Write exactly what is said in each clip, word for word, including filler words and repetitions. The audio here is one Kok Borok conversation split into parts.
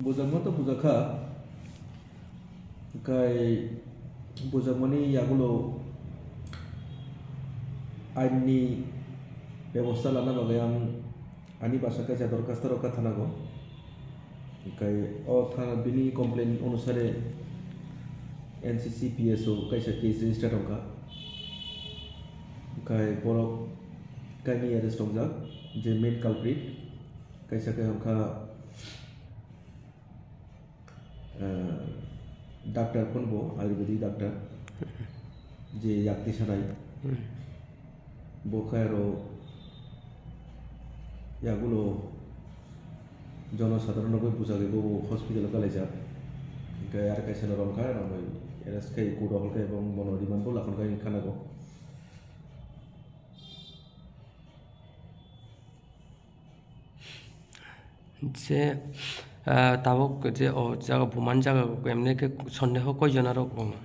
Bujakma to bujakha, kai bujakmani yagulo aini bebosta lana bagwi ang ani basa kaisa dorkhasto rokha thanago. Kai o thana bini complaint onusare N C C P S O kaisa case register wngkha. Kai borok kaini arrest wngjak, je main culprit kaisa kai wngkha ah, doctor phano bo ayurvedic doctor, je yakti sanai. Hmm. Bo khe aro yagulo jono sadharon rok bai bujagwi bo hospital o kalaijak. Hwnkhe aro kaisa no romkha, romwi arrest khai court o holkhe, bo bono remand bo lakhon khai khanago. Je, ah, tabuk je o jaga buman jaga emne khe sondeho koi jona rok tongo?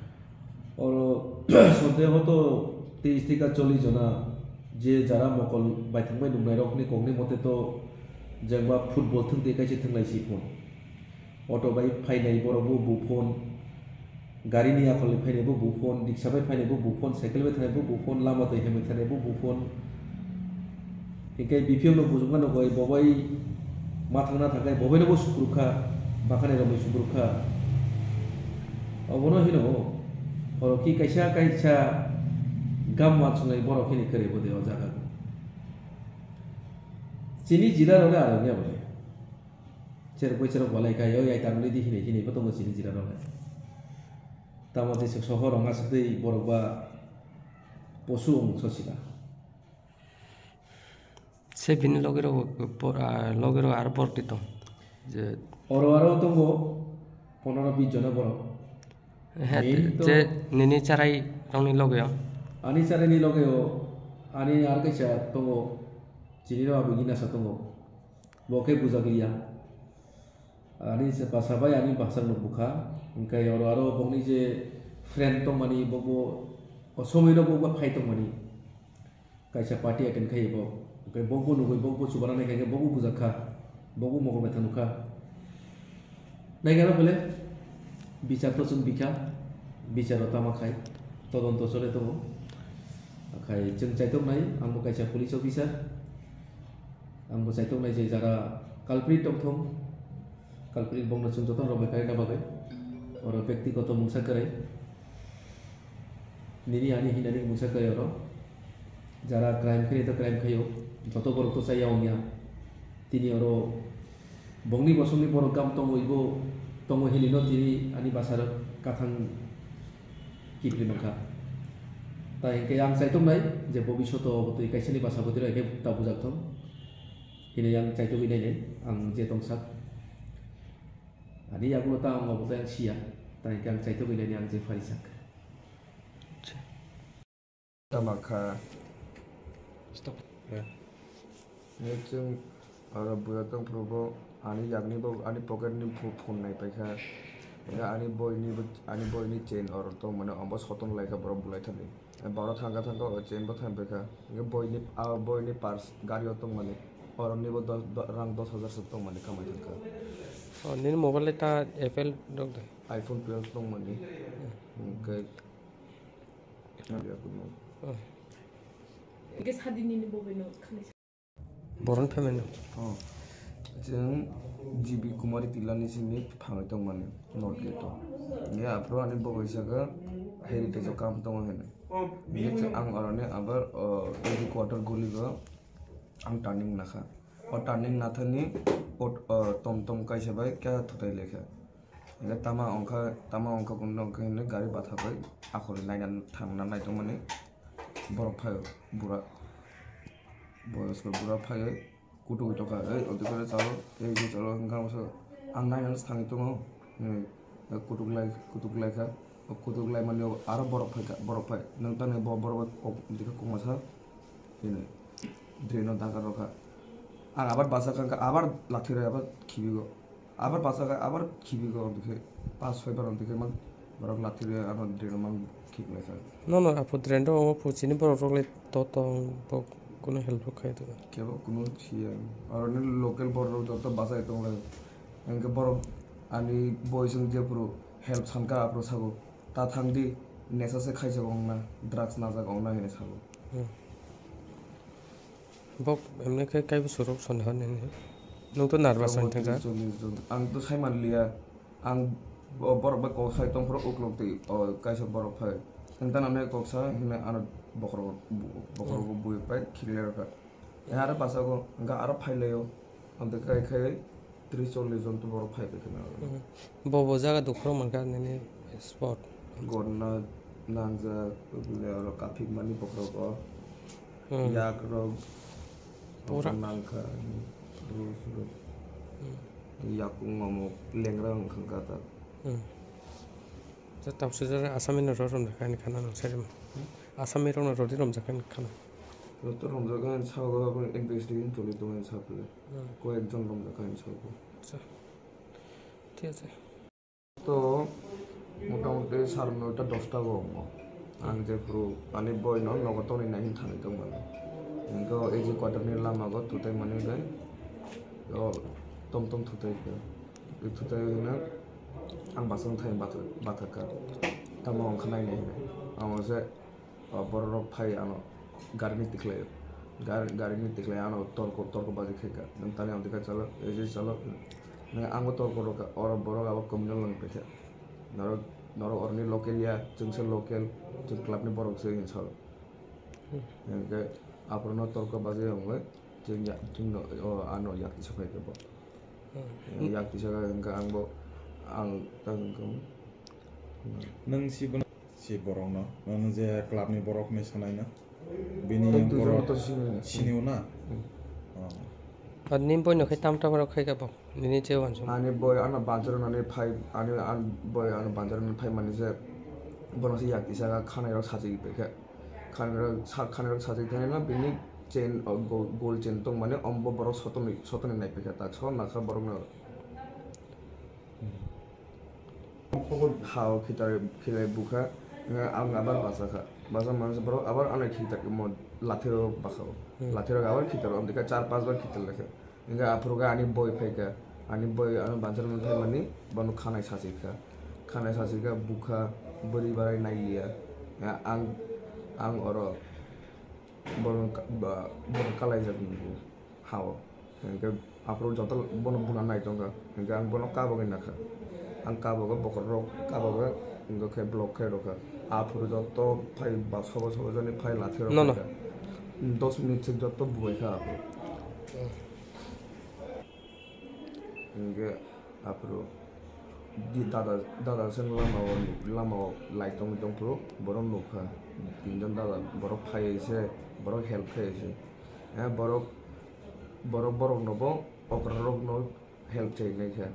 Oro sondeho to tris thika chollish jona, je jara mokol baithang bai nungnai rokni kokni mote to jengba football thwngtwi kaisa thwnglai si phun. Auto bai phainai borok bo bu phone, gari ni yakhal ni phainai bo bu phone, riksa bai phainai bo bu phone, cycle bai thanai bo bu phone, lama twi hemwi thanai bo bu phone. Hinkhe B P O no bujukma nukoi, bo bai ma thangna thangkhai, bo bai no bo sukruk kha, bakhani romwi sukruk kha. Obono hino, oro ki kaisa kaisa gam wansuknai borok hini kwrwi bo de o jaga. Chini jila rok le aroni aboni. Cherok bai cherok balai kha, yo yai tarwk nidi hinwi hinwi bo tongo chini jila rok hai. Tamo tei sohor rok aswk tei borok ba posu wng sosila. Se bini logi rok, por-, ah, logi rok aro borok twi tong. Je oro aro tongo pondro bis jona borok. He, main to je nini charai rokni logi o? Ani charai ni logi o, ani ar kaisa tongo, chini rok abo gina sa tongo. Bo khe bujak liya. Ani se basa bai ani bwsakno bukha. Hwnkhe oro aro bokni je friend tongmani, bokbo o somoino bokba phai tongmani. Kaisa party attend khai bo. Hwnkhe bokbo nugwi bokbo chubaranai khe bokbo bujak kha. Bokbo mokol bai thang nukha. Naikhe aro bole bichar to chwng bikha. Bicharo tama khai. Todonto chole tongo. Khai chwng chaitok nai, ang bo kaisa police officer. Ang bo chaitok nai je jara culprit tongthong, culprit bongno chwng jotono romwi khaina bagwi. Oro bektigoto mungsa kwrwi. Nini ani hinani mungsa kwrwi oro. Jara crime khaio to crime khaio. Joto borok to chaya wngya. Tini oro bongni bosongni borok gam tongo ibo tongo hinino tini ani bwsarok kathang kipri mankha. Tai hwnkhe ang chaitok nai je bobishoto twi kaisani bwsa bwtwi rok hwnkhe ta bujak thung. Hini ang chaitogwi nainai, ang je tongsak. Ani yagulo ta ang obo tei ang siya. Tai hwnkhe ang chaitogwi nainai ang je pharisak. Tama kha. Stop. Ni chwng oro buya tong phuru bo ani yakni bo ani pocket ni pho-, phone nai paikha. Ya ani boy ni bo, ani boy ni chain oro tong mane obo sotong lai kha borok bulai thani. Borok thangkha thangkha o chain bo thang paikha. Hwnkhe boy ni, a boy ni purse gari o tong mani. Oro ni bo dos, do-, rang dos hajar se tong mani kamai thangkha. O, nini mobile le ta Apple rok de? iPhone twelve tong mani. Hwnkhe Hwnkhe sadi nini bobino khanai sa. Boron phaimano. Oh. Chwng G B Kumari Tillani simi phangwi tongmani North Gate o. Hwnkhe aphuru ani boboi saka Heritage o kam tongo hinwi. Hwnkhe chwng ang oroni abar, oh, A G Quarter guli o ang turning nakha. O turning nathani o, oh, tom tom kaisa bai khe thutai lekha. Hingke tama wngkha, tama wngkha kunu wngkha hinwi gari bathagwi akhorni naina thangna naitongmani borok phaio bura. Boyosko bura phaiwi kutuk tongkha, "Ei, odekhore chalo, ei, ei, chalo," hwnka masa ang nainani thangwi tongo. Hwnwi kutuk lai, kutuk laikha. O kutuk laimani o aro borok phaikha, borok phai. Nwng tamni bo borok bai kok, dikhe kokmasa hinwi draino dagar rokha. Ang abar bachakha, hwnka abar lathirwi abar khibigo. Abar bachakha, abar khibigo, omo khe pas soi bar omo khe man borok lathirwi ano draino man khiklaikha. Nono apo drain rok omo phuchini borok rok le to tong bo kunu help rok khai tong. Kebo kunu siya. Aroni local borok rok joto bachai tonglai. Hingke borok Ani boys wng jephuru help sankha aphuru sago, "Ta thangdi, nesa se khaijak ongna, drugs najak ongna," hinwi sago. Hmm. Bok emne khe kaibo surok soni hor nini. Nwng to nervous wng thangkha. Chwng ni jun-, ang to sai man liya. Ang bo-, borok bai kok sai tong phuru uklok twi, o, kaisa borok phai. Nwng ta nang kok sa hwnwi ano bokhorok, bokhorok bui pai khiklai rwkha. Aro bachao hwnkha aro phai laio. Amtwi khai khai tris chollish jon to borok phai paikha na. Hmm. Bo bo jaga dukhu rok mankha nini spot. Gorna nangjak, bini oro kaphik mani bokhorok o. Hmm. Yak rok. Pura. Nangkha. Rus rok. Hmm. Yakung omo lengra wngkha ta. Hmm. Tei tamsajak Asami no rw romjakha hinwi khana nwng sai rwma. Asami rok no rw di romjakha hinwi khana. Joto romjakha hinwi sago, abo investigation choli tongo hinwi sa phle. Hmm. Koyek jon romjakha hinwi sago. Acha. Thik ache. To motamuti sare noita dosta bo wngo. Ang jephuru ani boy no nogo tonwi nai hinwi thangwi tongmani. Hinkhe o A G quarter ni lama go thutai mani bai o tom tom thutai khe. Thutai hwnwi ang bachang thai bathak-, bathakha. Tamo wngkha nainai hinwi. Amo se, o, borok rok phai ano gari ni tikhlai. Gar-, gari ni tikhlai ano torko, torko baji khaikha. Nwng tani ang tikha chalo, A G chalo. Nwng ang bo torko rwkha. Oro borok abo communal wng paikha. Norok, norok oroni local ya, chwngsa local, chwng club ni borok se hinwi salo. Hmm. Hinkhe aphuru no torko baji wngwi chwng ya, chwng no, o, ano yak tisa phaikha bo. Hmm. Yak tisa kha hinkhe ang bo, ang ta hinkhe. Nwng si bono, si borok no, nwng je club ni borok hinwi sanai na? Bini ek duijon borok to sini. Sini o na? Hmm. Oh. Ar ni boino khe tam tam rok khai ka bo? Nini je wansuk. Ani boy ano banchar nani phai, ani an boy ano banchar nani phai mani se bono se yak tisa kha khanai rok sachi pai khe. Khanai rok sa-, khanai rok sachi thani no bini chain, o, go-, gold chain tong mani ombo borok sotoni, sotoni nai pai kha ta so nakha borok no. Hao khitar khilai bukha, ang abar bachakha. Bachak mansa borok abar ano khitar mo lathi rok bakha. Hmm. Lathi rok abar khitar, amtwi khe char pas bar khitar lekha. Hinkhe aphuru khe ani boy phaikha. Ani boy ano banchar man phaimani bono khanai sachikha. Khanai sachikha bukha bwrwi barai nailiya. Ang, ang oro bono ka-, ba-, bono kalaijak nungo hao. Hinkhe aphuru joto bono buna nai tongkha. Hinkhe ang bono kabagwi nakha. Ang kabago bokhorok kabago hinkhe khe block khe rwkha. Aphuru joto phai ba sobo sobo jani phai lathi rok. No, no. Khaikha. Dos minute se joto bubaikha aphuru. Hmm. Hinkhe aphuru di dada, dada se lama o, lama o lai tongwi tongphuru borok nukha. Tinjon dada borok phaiwi se, borok help khaiwi se. Eh, borok, borok borokno bo okra rokno help chainai kha.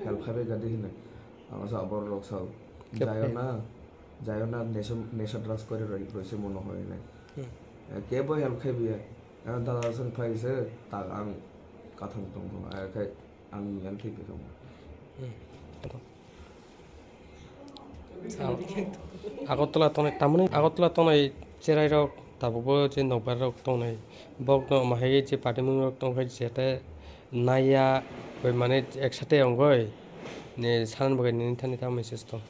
Help khaibai kha di hinwi. Ang sa borok rok sao. Khe jaiyo phai. Na, jaiyo na nesa, nesa drugs kori roi, roi se mono hoi nai. Hmm. Eh, kebo help khaibai ya. Eh, dada se phai se, tak ang kathang tong tong. Eh, khai ang yan thik kamo. Hmm. Agartala tongnai, tamoni Agartala tongnai cherai rok tabukbo je nokbar rok tongnai. Bokno mahai je party mung rok tongkha jete naiya bai mane eksate ongoi ne sanan bagwi nini thani ta message tong.